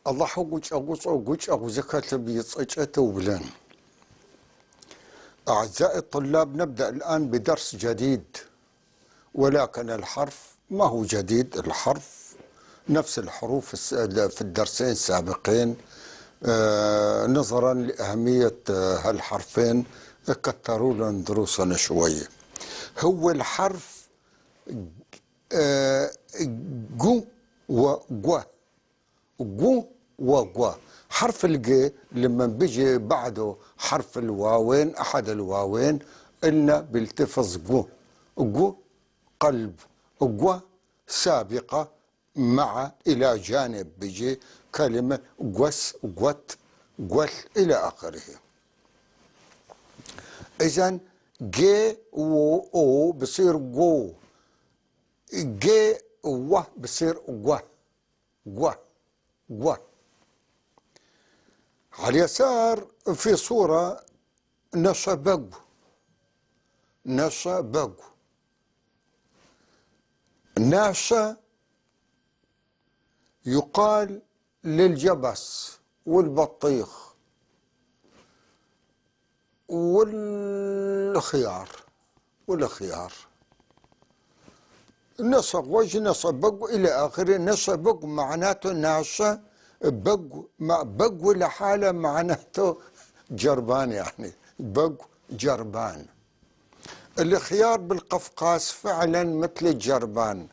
Аллахьэу гукӏэгъущӏэу гукӏэгъу зыхэлъым и цӏэкӏэ тыублэн. أعزائي الطلاب، نبدأ الآن بدرس جديد، ولكن الحرف ما هو جديد، الحرف نفس الحروف في الدرسين السابقين. نظرا لأهمية هالحرفين كتروا لنا دروسنا شوية. هو الحرف جو وجوا، جو وجوا. حرف الجي لما بيجي بعده حرف الواوين، أحد الواوين، قلنا بيلتفظ جو. جو قلب، جو سابقة مع إلى جانب، بيجي كلمة جوس، جوت، جوث إلى آخره. إذن جي و أو بصير جو، جي و بصير جو، جو، جو. على اليسار في صورة نشبق، نشبق، ناشا يقال للجبس والبطيخ والخيار، والخيار. نصب وجه نصب إلى آخره. نصبق معناته ناشا، بق مع بق لحاله معناته جربان، يعني بق جربان. الخيار بالقفقاس فعلا مثل الجربان،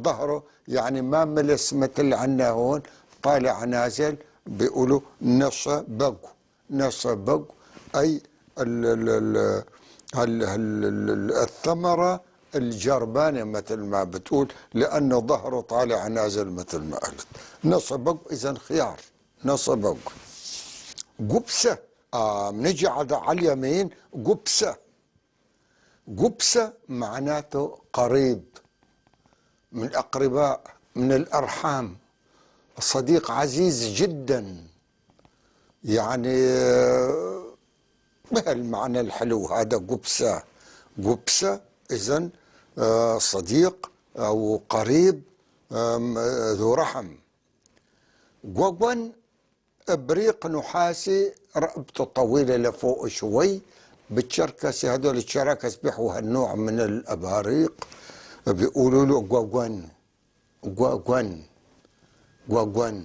ظهره يعني ما ملس مثل عنا هون، طالع نازل، بيقولوا نصبق، نصبق أي الثمرة الجربانة مثل ما بتقول، لأنه ظهره طالع نازل مثل ما قلت. نصبق إذا خيار، نصبق. قبسة، بنجي على اليمين قبسة. قبسة معناته قريب، من الأقرباء، من الأرحام، صديق عزيز جدا، بهالمعنى الحلو هذا قبسة. قبسة إذن، صديق أو قريب، ذو رحم. قوقن إبريق نحاسي رقبته طويلة لفوق شوي، بالشركسي هدول الشراكس بيحوا هالنوع من الأباريق، بيقولوا له قوقن، قوقن، قوقن.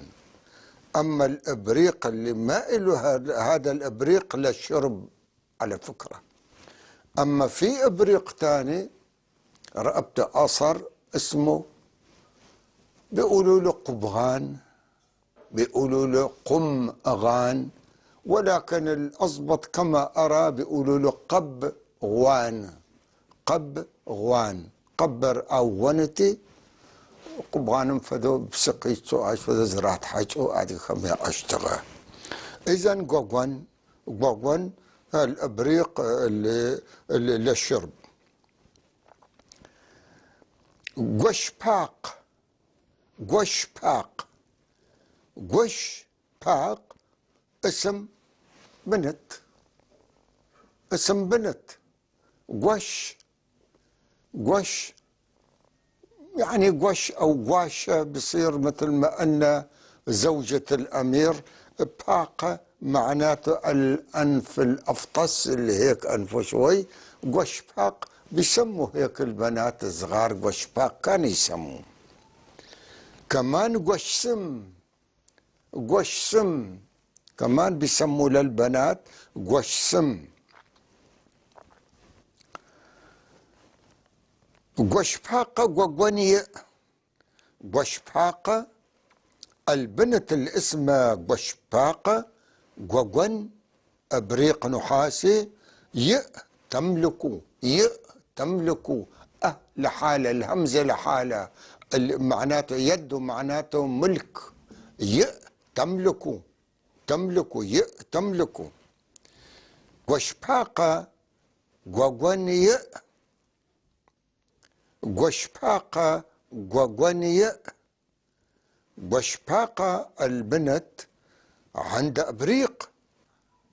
أما الإبريق اللي ما إله هذا الإبريق للشرب على فكرة. أما في إبريق تاني رقبته قصر اسمه بيقولوا له قبغان، بيقولوا له قمغان، ولكن الأضبط كما أرى بيقولوا له قبغوان، قبغوان، قبر أو ونتي قبغان فدو بسقيتو عاش فدو زرعت حاجو عادي خمية أشتغى. إذن قوغوان، قوغوان الإبريق اللي للشرب. قشباق، قشباق، قشباق اسم بنت، اسم بنت. قش، قش يعني قش أو قاشة بصير مثل ما أن زوجة الأمير. باقة معناته الأنف الأفطس اللي هيك أنفه شوي. قشباق بيسموا هيك البنات الصغار، قشباق كان يسموه. كمان قشسم، قشسم كمان بيسموا للبنات قشسم. قشباقة قوقونية، قشباقة البنت اللي اسمها قشباقة قوقون أبريق نحاسي، ي تملك، ي تملك، أه لحالة، الهمزة لحالة، معناته يد ومعناته ملك. ي تملك، تملك، ي تملك. قشباقة قوقونية، قشباقة قوقونية. قشباقة البنت عند أبريق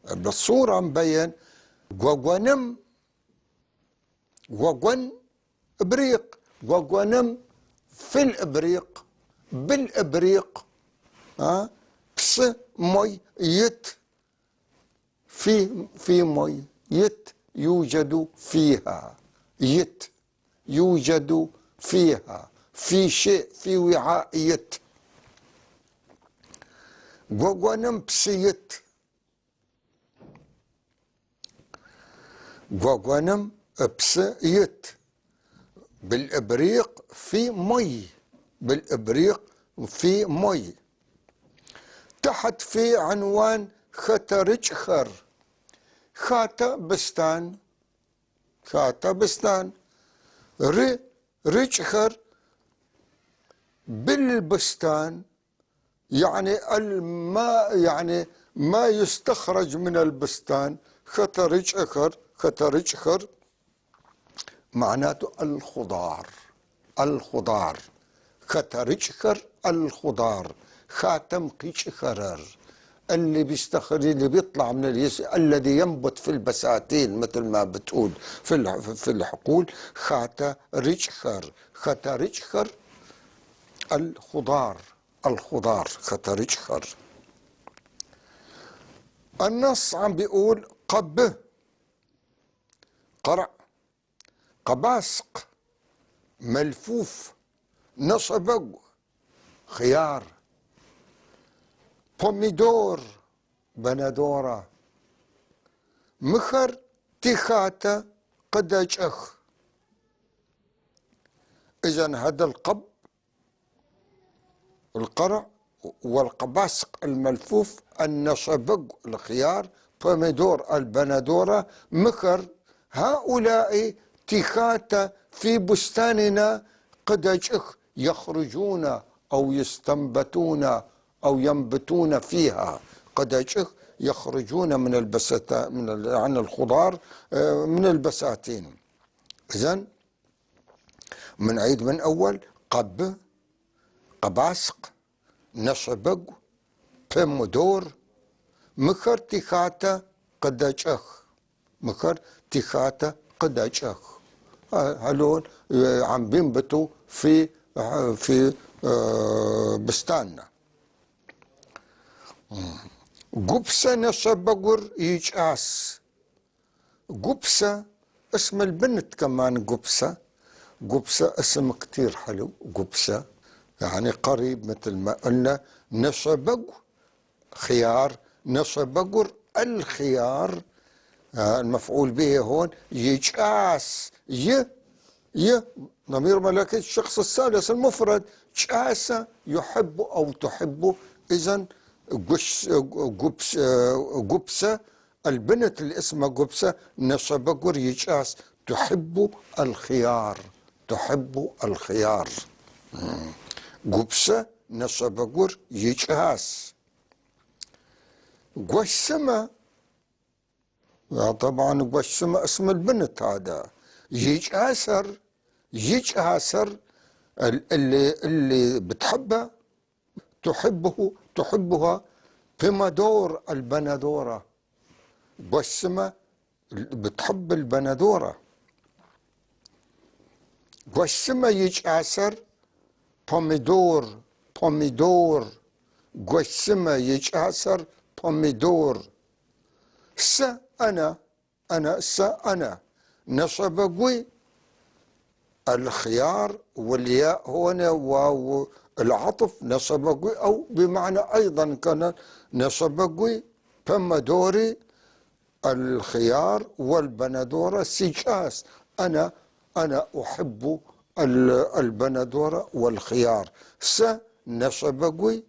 بالصورة مبين قوقونم، قوقون إبريق، قوقونم في الإبريق، بالإبريق. بس مي يت، في مي، يت يوجد فيها، يت يوجد فيها، في شيء، في وعاء يت. гуэгуэным псы ит، гуэгуэным псы ит. بالإبريق في مي، بالإبريق في مي. تحت في عنوان хэтэрыкӀхэр. хатэ بستان، хатэ بستان، рыкӀхэр بالبستان، يعني الماء، يعني ما يستخرج من البستان. хэтэрыкӀхэр، хэтэрыкӀхэр معناته الخضار، الخضار. хэтэрыкӀхэр الخضار. хатэм къикӀхэрэр اللي بيستخرج، اللي بيطلع من اليس، الذي ينبت في البساتين مثل ما بتقول في الحقول. хэтэрыкӀхэр، хэтэрыкӀхэр الخضار، الخضار، хэтэрыкӀхэр. النص عم بيقول قب، قرع، къэбаскъ، ملفوف، нэщэбэгу، خيار، помидор، بندورة. мыхэр тихатэ къыдэкӀэх. إذا هذا القب القرع والقباسق الملفوف، النشبق الخيار، помидор البندورة، мыхэр هؤلاء тихатэ في بستاننا къыдэкӀых، يخرجون أو يستنبتون أو ينبتون فيها. къыдэкӀых يخرجون من البساتين، من عن الخضار، من البساتين. إذن منعيد من أول: къэб، къэбаскъ، нэщэбэгу، помидор. Мыхэр тихатэ къыдэкӀэх. Мыхэр тихатэ къыдэкӀэх. هلون عم بينبتوا في بستاننا. Гупсэ нэщэбэгур икӀас. Гупсэ اسم البنت كمان. Гупсэ، Гупсэ اسم كتير حلو. Гупсэ يعني قريب مثل ما قلنا. нэщэбэгу خيار، нэщэбэгур الخيار، المفعول به هون икӀас، ي ي ضمير ملكية الشخص الثالث المفرد، кӀасэ يحب أو تحب. إذا Гупсэ البنت اللي اسمها Гупсэ нэщэбэгур икӀас، تحب الخيار، تحب الخيار. Гупсэ нэщэбэгур икӀас. Гуащсымэ، طبعا Гуащсымэ اسم البنت هذا، икӀасэр، икӀасэр اللي بتحبها، تحبه، تحبها помидор البندورة. Гуащсымэ بتحب البندورة. Гуащсымэ икӀасэр помидор، помидор. Гуащсымэ икӀасэр помидор. Сэ أنا، أنا сэ أنا، нэщэбэгуи الخيار، والياء هنا واو العطف، нэщэбэгуи أو بمعنى أيضا كان нэщэбэгуи помидори الخيار والبندورة сикӀас. أنا أحب البندورة والخيار. Сэ нэщэбэгуи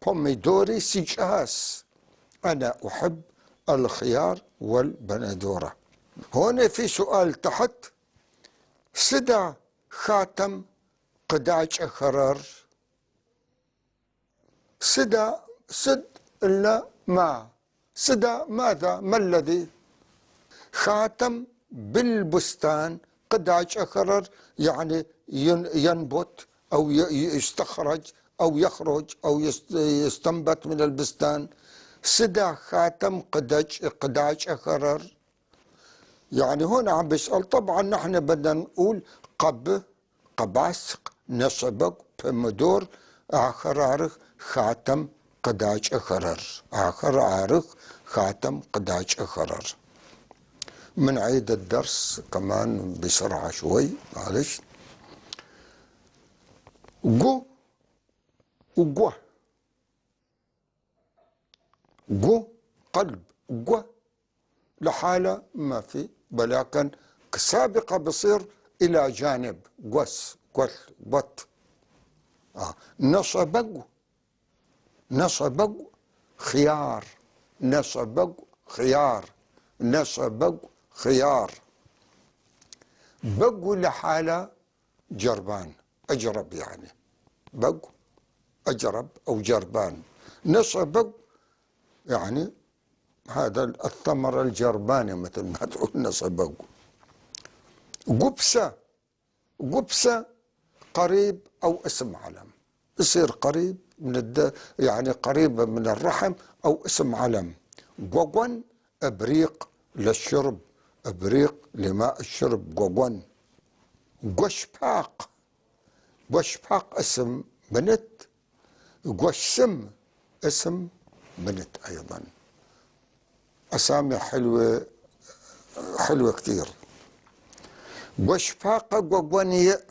помидори сикӀас. أنا أحب الخيار والبندورة. هون في سؤال تحت: сыда хатэм къыдакӀэхэрэр؟ сыда، сыд إلا ما، сыда ماذا، ما الذي؟ хатэм بالبستان، къыдакӀэхэрэр يعني ينبت أو يستخرج أو يخرج أو يستنبت من البستان. сыда хатэм къыдакӀэхэрэр؟ يعني هنا عم بيسأل. طبعا نحن بدنا نقول къэб، къэбаскъ، нэщэбэгу، помидор. Ахэр арых хатэм къыдакӏэхэрэр. Ахэр арых хатэм къыдакӏэхэрэр. بنعيد الدرس كمان بسرعة شوي، معلش. جو وجوه، جو قلب، جو لحالة ما في، ولكن سابقة بصير إلى جانب جوس جوس بط. نصبق، نصبق خيار، نصبق خيار، نصبق خيار. بقوا لحالة جربان، أجرب يعني، بقوا أجرب أو جربان. نصبق يعني هذا الثمر الجرباني مثل ما تقول نصبق. قبسة، قبسة قريب أو اسم علم، يصير قريب من يعني قريب من الرحم أو اسم علم. قوقن إبريق للشرب، إبريق لماء الشرب قوقن. قشباق، قشباق اسم بنت، قشسم اسم بنت أيضا. أسامي حلوة، حلوة كتير. قشباق قوقنية،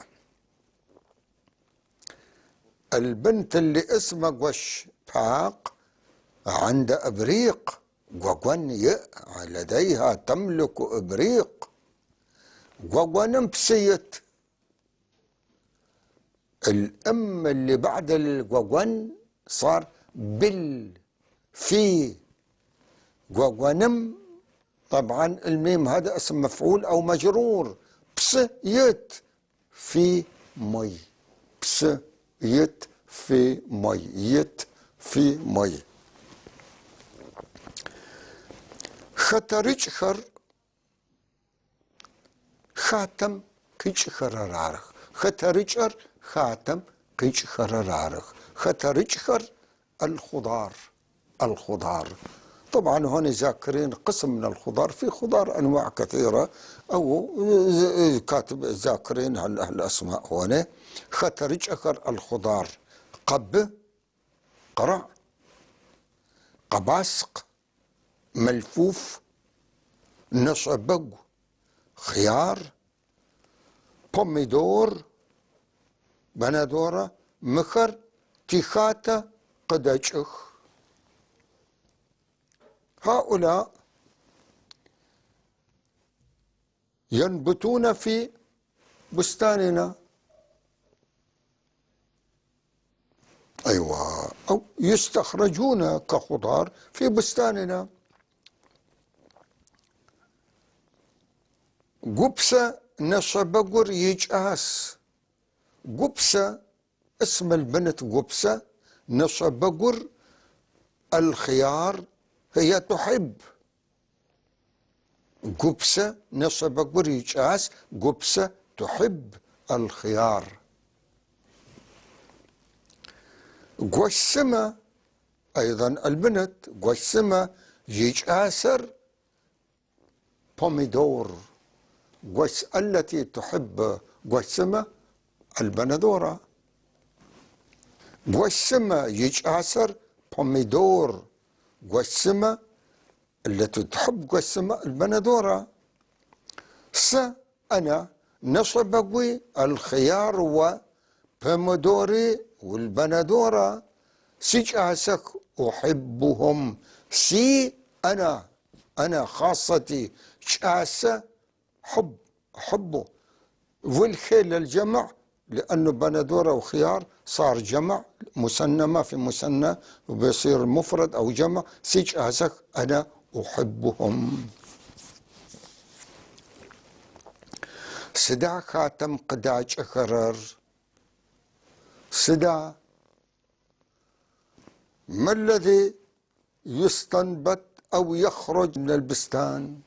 البنت اللي اسمها قشباق عندها إبريق، قوقنية لديها تملك إبريق. قوقنمبسيت، الأم اللي بعد القوقن صار بال في قوقنم، طبعا الميم هذا اسم مفعول أو مجرور. بسيت في مي، بسيت في مي، يت في مي. خطرجخر خاتم قيشخرارخ، خطرجر خاتم قيشخرارخ، خطرجخر الخضار، الخضار. طبعا هون ذاكرين قسم من الخضار، في خضار أنواع كثيرة أو كاتب ذاكرين هالأسماء هون. خطرجخر الخضار، قب قرع، قباسق ملفوف، نصبق خيار، بوميدور بندورة، مخر، تيخاتا، قدجخ. هؤلاء ينبتون في بستاننا، أيوة، أو يستخرجون كخضار في بستاننا. قبسة نصبقر يجاس، قبسة اسم البنت قبسة، نصبقر الخيار هي تحب. قبسة نصبقر يجاس، قبسة تحب الخيار. قسمة أيضا البنت قسمة يجاسر بوميدور، قس التي تحب قسمة البندورة. قسمة يجاسر بوميدور، قسمة التي تحب قسمة البندورة. س أنا نصبقوي الخيار وبوميدوري والبندورة، سجاسك أحبهم. سي أنا، أنا خاصتي شاسة حب، حبه. والخيل الجمع، لأنه بندورة وخيار صار جمع مثنى، ما في مثنى وبيصير مفرد أو جمع. سجاسك أنا أحبهم. سدا خاتم قداج أخرر، سدا ما الذي يستنبت أو يخرج من البستان؟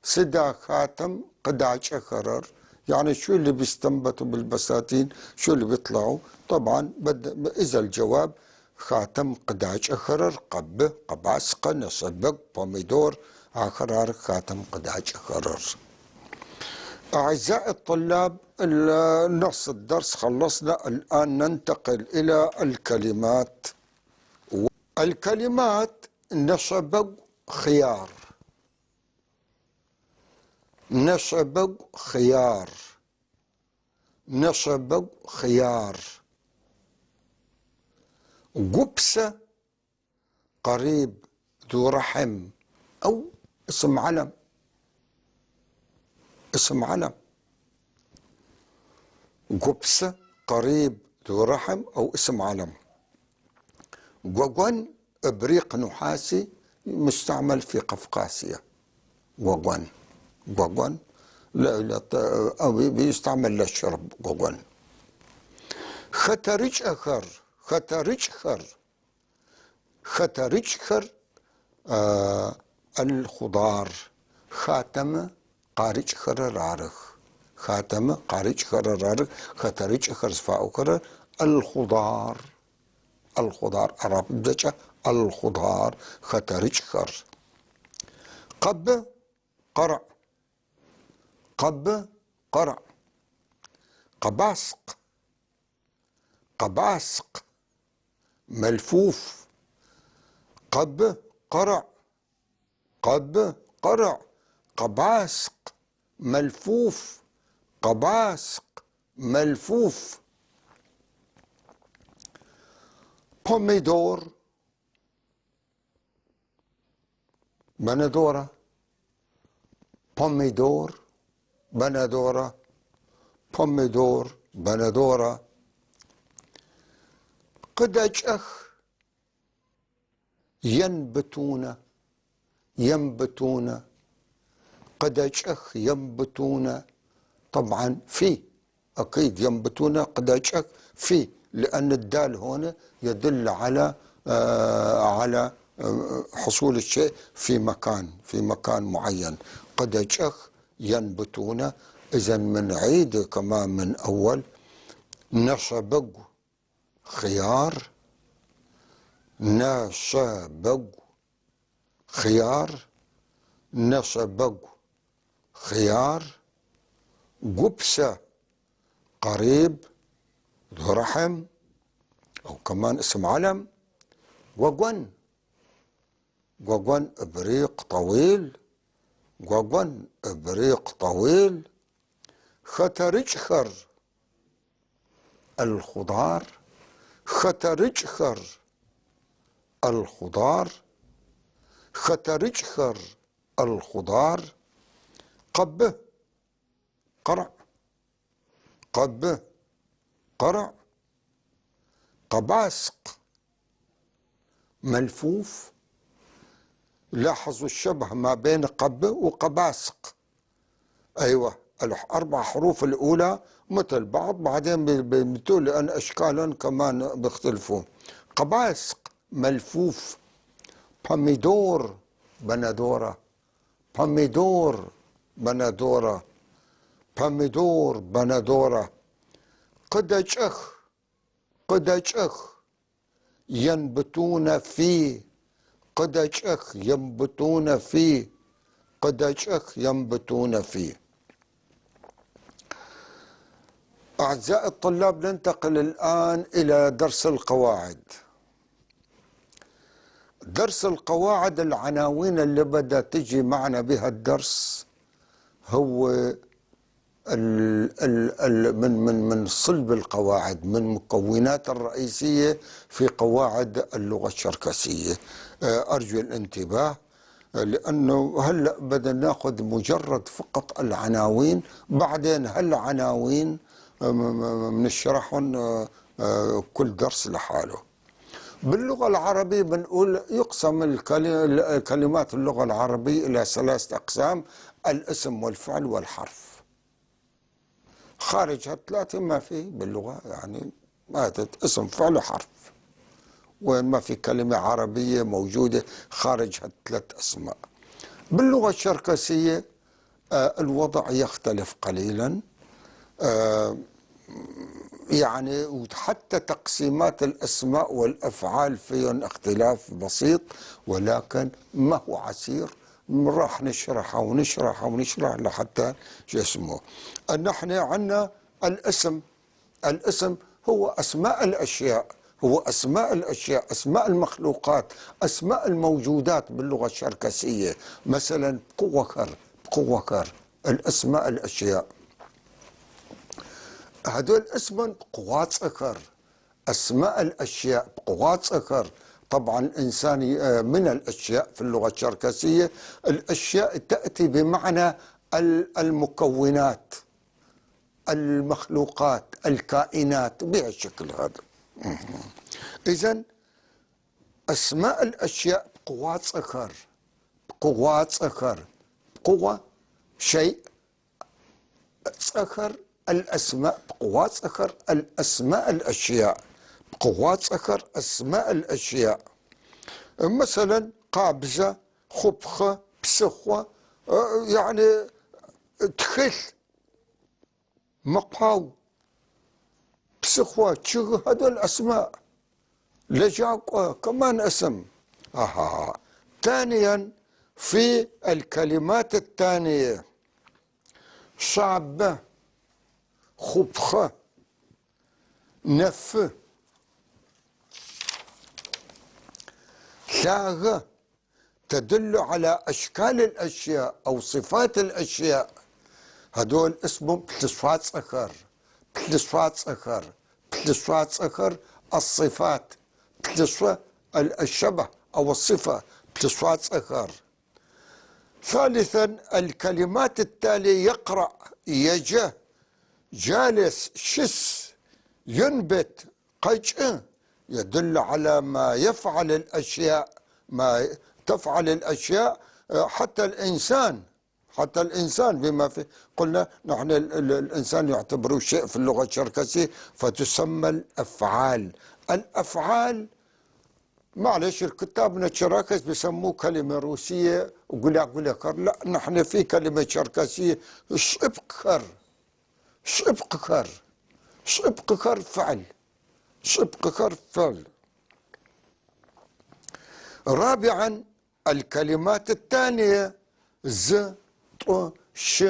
سدا خاتم قداج أخرر، يعني شو اللي بيستنبتوا بالبساتين، شو اللي بيطلعوا؟ طبعا إذا الجواب خاتم قداج أخرر، قب قباسقة نصبق بوميدور آخرار خاتم قداج أخرر. أعزائي الطلاب، نص الدرس خلصنا، الآن ننتقل إلى الكلمات. الكلمات: نشبق خيار، نشبق خيار، نشبق خيار. قبسة قريب ذو رحم أو اسم علم، اسم علم. قبسة قريب ذو رحم أو اسم علم. وغن إبريق نحاسي مستعمل في قفقاسيا. وغن، وغن لا لا أو بيستعمل للشرب وغن. خترجخر، خترجخر، خترجخر الخضار. خاتم قارجخر رارخ، خاتم قارجخر رارخ، خترجخر فاوكر الخضار، الخضار عرب دجا الخضار خترجخر. قب قرع، قب قرع. قباسق، قباسق ملفوف. قب قرع، قب قرع، قباسق ملفوف، قباسق ملفوف. بوميدور بندورة، بوميدور بندورة، بوميدور بندورة. قدج أخ ينبتون، ينبتون، قدج أخ ينبتون. طبعا في أكيد ينبتون قدج أخ في، لأن الدال هنا يدل على حصول الشيء في مكان، في مكان معين. قدج أخ ينبتون. إذا من عيد كمان من أول. نشبق خيار، نشبق خيار، نشبق خيار. قبسة قريب ذو رحم أو كمان اسم علم. وغن، وغن إبريق طويل، وغن إبريق طويل. خترجخر الخضار، خترجخر الخضار، خترجخر الخضار. قب قرع، قب قرع. قباسق ملفوف. لاحظوا الشبه ما بين قب وقباسق. أيوة، الأربع حروف الأولى مثل بعض، بعدين بيمتوا لأن أشكالا كمان بيختلفوا. قباسق ملفوف. باميدور بندورة، باميدور بندورة، باميدور بندورة. قدج أخ، قدج أخ ينبتون في، قدج أخ ينبتون في، قدج أخ ينبتون في. أعزائي الطلاب، ننتقل الآن إلى درس القواعد. درس القواعد، العناوين اللي بدأ تجي معنا بها الدرس هو من صلب القواعد، من مكونات الرئيسية في قواعد اللغة الشركسية. أرجو الانتباه، لأنه هلأ بدنا ناخذ مجرد فقط العناوين، بعدين هالعناوين بنشرحهم كل درس لحاله. باللغة العربية بنقول يقسم كلمات اللغة العربية إلى 3 أقسام: الاسم والفعل والحرف. خارج هالثلاثة ما في باللغة، يعني ما اسم فعل وحرف، وين ما في كلمة عربية موجودة خارج هالثلاث أسماء. باللغة الشركسية الوضع يختلف قليلا، وحتى تقسيمات الأسماء والأفعال فيهم اختلاف بسيط، ولكن ما هو عسير. راح نشرحها ونشرحها ونشرح لحتى شو اسمه. نحن عندنا الاسم، الاسم هو أسماء الأشياء، هو أسماء الأشياء، أسماء المخلوقات، أسماء الموجودات باللغة الشركسية. مثلا بقوكر، بقوكر، الأسماء الأشياء هدول اسمهم قواصكر، أسماء الأشياء بقواصكر. طبعا الإنسان من الأشياء في اللغة الشركسية، الأشياء تأتي بمعنى المكونات، المخلوقات، الكائنات بهالشكل هذا. إذن أسماء الأشياء بقواصكر، بقواصكر، بقوة شيء، صخر الأسماء، بقواصكر الأسماء الأشياء، بقواصكر أسماء الأشياء. مثلا قابزة، خبخة، بسخوة، يعني تخل، مقاو، بسخوة، تشغ، هدول أسماء. لجاقوة كمان اسم. ثانيا في الكلمات الثانية شعب، خبخة، نف، لاغة، تدل على أشكال الأشياء أو صفات الأشياء. هدول اسمهم بلسواتسخر، بلسواتسخر، بلسواتسخر، الصفات، بلسوة الشبه أو الصفة، بلسواتسخر. ثالثا الكلمات التالية يقرأ، يجه، جالس، شس، ينبت، قجء، يدل على ما يفعل الأشياء، ما تفعل الأشياء، حتى الإنسان، حتى الإنسان بما في، قلنا نحن الإنسان يعتبره شيء في اللغة الشركسية، فتسمى الأفعال. الأفعال معلش الكتاب من الشراكس بيسموه كلمة روسية وقلاقلاكر، لا نحن في كلمة شركسية شبقكر، شبقكر، شبقكر فعل، شبقكر فعل. رابعا الكلمات الثانية ز، ط، ش،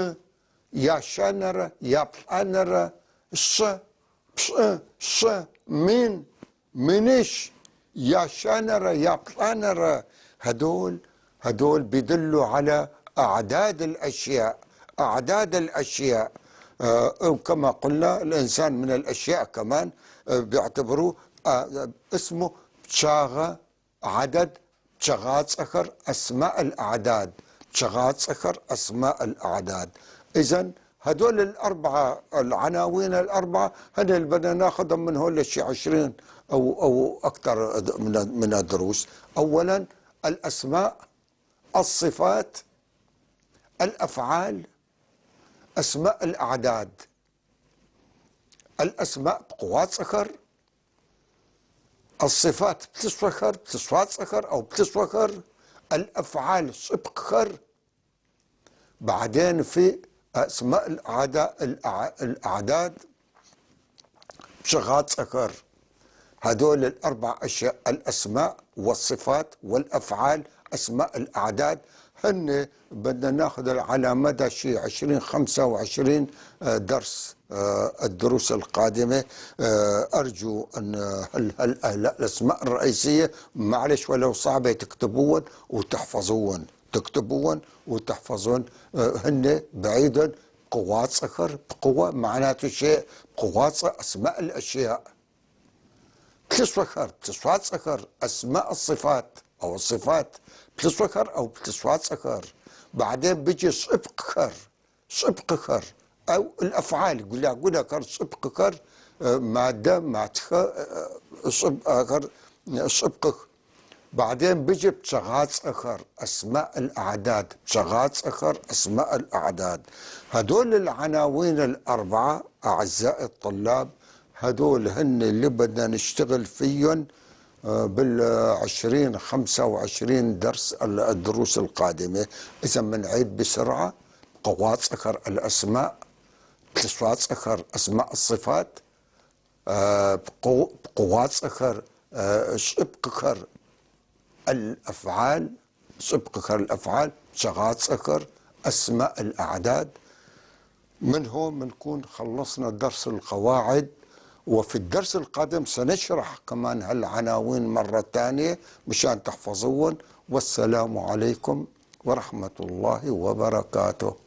يا شانر، يا بلانر، ش، ش، ش، مين، منش، يا شانر، يا بلانر، هدول بيدلوا على أعداد الأشياء، أعداد الأشياء. وكما قلنا الإنسان من الأشياء كمان، بيعتبروه، اسمه تشاغة، عدد، تشغاصخر، أسماء الأعداد، تشغاصخر أسماء الأعداد. إذن هدول الأربعة، العناوين الأربعة هن اللي بدنا ناخذهم من هول شي 20 أو أكثر من الدروس. أولا الأسماء، الصفات، الأفعال، أسماء الأعداد. الأسماء بقواصخر، الصفات بتسوخر، بتسواصخر أو بتسوخر، الأفعال سبقخر. بعدين في أسماء الأعداد بشغاصخر. هدول الأربع أشياء، الأسماء والصفات والأفعال، أسماء الأعداد، هن بدنا ناخذ على مدى شي 20 25، درس، الدروس القادمة. أرجو أن الأسماء الرئيسية معلش ولو صعبة تكتبون وتحفظون، تكتبون وتحفظون. هن بعيدا قواصخر، بقوة معناته شيء، قواص أسماء الأشياء، بتسوخر، بتسواصخر أسماء الصفات أو الصفات، بتسوخر أو بتسواصخر. بعدين بيجي سبقخر، سبقخر أو الأفعال، قلاقلاكر، سبقخر، مادة، ماتخ، سبقخر، سبقخ. بعدين بيجي بتشغاصخر أسماء الأعداد، بتشغاصخر أسماء الأعداد. هدول العناوين الأربعة أعزائي الطلاب، هدول هن اللي بدنا نشتغل فيهم، بالعشرين خمسة وعشرين درس الدروس القادمة. إذا بنعيد بسرعة: قواصخر الأسماء، بتسواصخر أسماء الصفات، بقواصخر، شبقخر الأفعال، شبقخر الأفعال، شغات أسماء الأعداد. من هون بنكون خلصنا درس القواعد، وفي الدرس القادم سنشرح كمان هالعناوين مرة ثانية مشان تحفظوهم. والسلام عليكم ورحمة الله وبركاته.